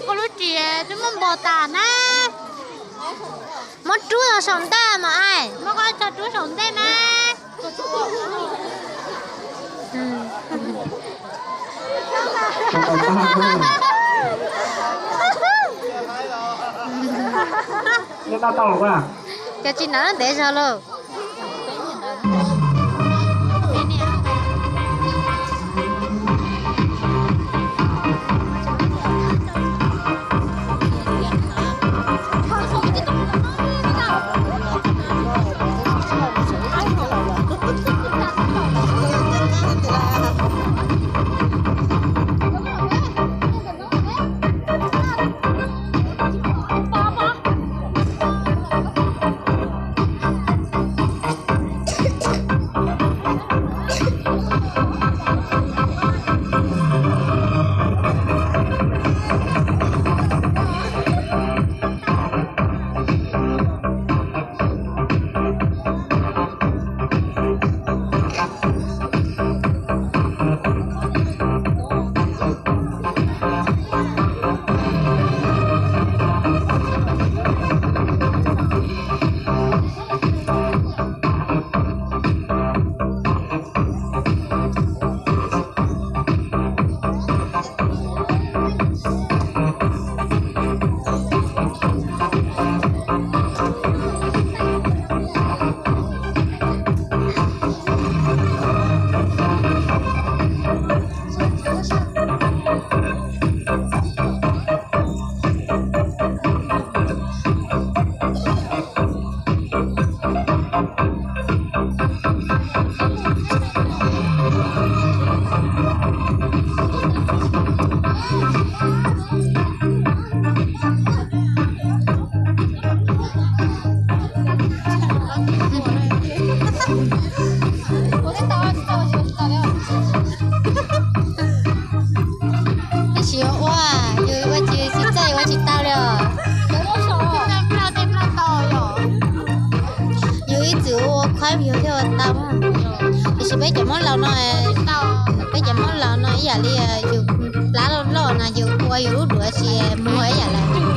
Koj lub ris twb muab npog tas na. Muab rub saum ntej mas, muab koj tso rub saum ntej na. Cov tsis hnav lub ntev zog lauj. Tab sis ua, yus ua tsis txawj ua tsis tau li os. Yus ib txwm ua qhaib yus thiaj ua tau. Tiam sis peb cov Hmoob laus no, peb cov Hmoob laus no ib yam li yus plab loj loj no yus ua yus lub duav tsis muag ib yam lawm.